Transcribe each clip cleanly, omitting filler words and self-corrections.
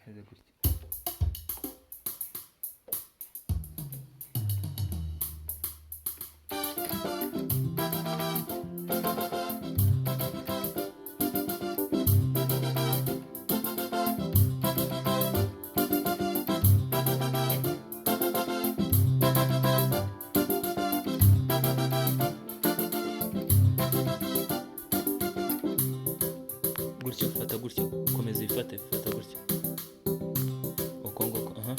Meze gutya. Gutyo, fata gutyo, komeza uyifate, fata gutyo, uko nguko, aha.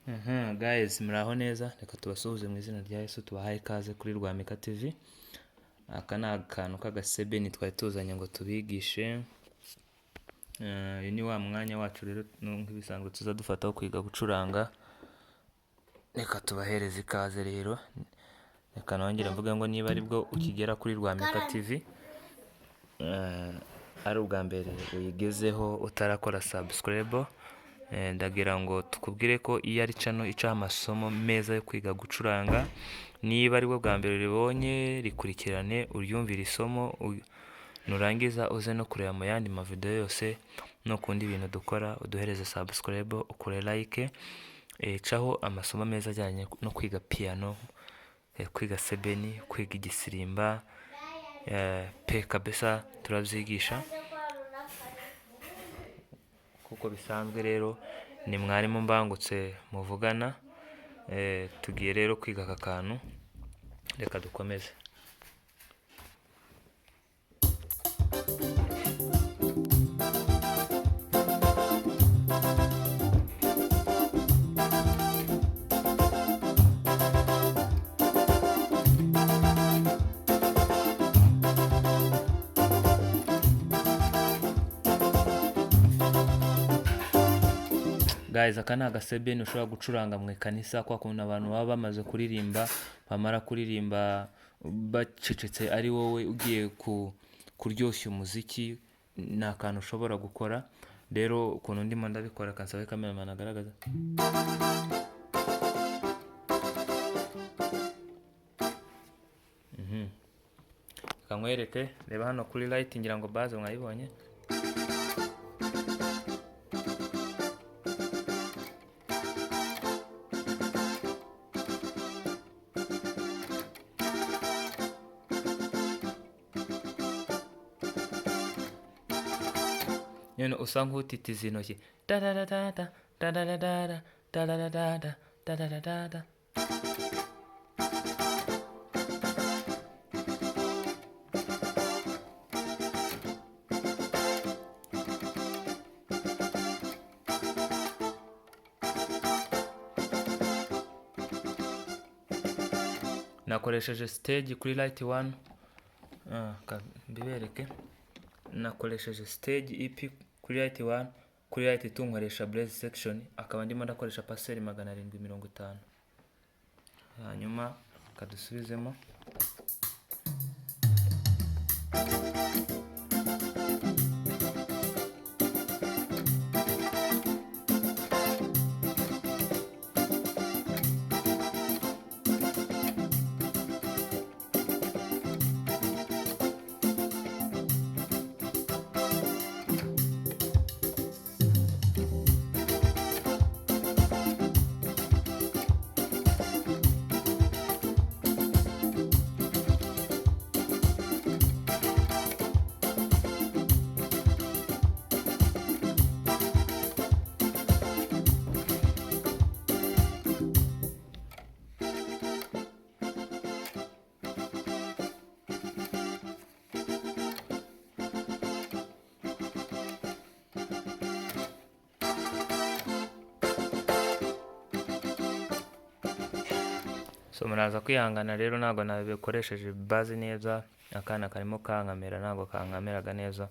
Aha, guys, muraho neza, reka tubasuhuze mu izina rya Yesu, tubahaye ikaze kuri Rwamika TV. Aka ni akantu k'agasebeni twari tuzanye ngo tubigishe. Uyu ni wa mwanya wacu rero nk'ibisanzwe tuza dufataho kwiga gucuranga. Reka tubahereze ikaze rero. Reka nongere mvuge ngo niba aribwo ukigera kuri Rwamika TV, ari ubwa mbere uyigezeho utarakora subscribe, ndagira ngo tukubwire ko iyo ari channel icaho amasomo meza yo kwiga gucuranga. Niba aribwo bwa mbere uribonye, rikurikirane uryumvire isomo, nurangiza uze no kureba mu yandi mavideo yose, nukunda ibintu dukora uduhereze subscribe, ukore like. Caho amasomo meza ajyanye no kwiga piano, kwiga sebeni, kwiga igisirimba, pe kabisa turabyigisha kuko bisanzwe. Rero ni mwarimu Mbangutse muvugana. Tugiye rero kwiga aka kantu, reka dukomeze. Guys, aka ni agasebeni ushobora gucuranga mu ikanisa, kwa kuntu abantu baba bamaze kuririmba, bamara kuririmba bacecetse, ari wowe ugiye kuryoshya umuziki. Ni akantu ushobora gukora. Rero ukuntu ndimo ndabikora, kansabe cameraman agaragaza. Reka nkwereke, reba hano kuri light, ngira ngo base mwayibonye. Nyine usa nk'utitiza intoki, da da da da da da da da da da da da da da da da da da. Nakoresheje stage kuri light 1, mbibereke. Nakoresheje stage EP kuri light 1, kuri light 2 nkoresha blaze section, akaba ndimo ndakoresha paseri 750. Hanyuma kadusubizemo. So muraza kwihangana rero, ntabwo nabikoresheje bass neza. Akana karimo kankamera, ntabwo kankameraga neza.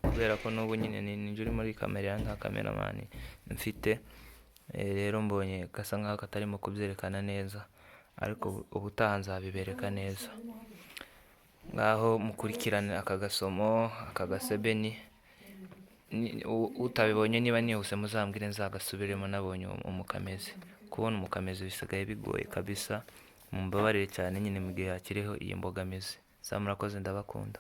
Kubera ko n'ubu nyine ni ninjye uri muri kamera, nta cameraman mfite. Rero mbonye gasa nkaho katarimo kubyerekana neza, ariko ubutaha nzabibereka neza. Ngaho mukurikirane aka gasomo, aka gasebeni. Utabibonye, niba nihuse muzambwire nzagasubiremo. Nabonye umukamezi, kubona umukamezi bisigaye bigoye kabisa. Mumbabarire cyane nyine mu gihe hakiriho iyi mbogamizi. Sa murakoze, ndabakunda.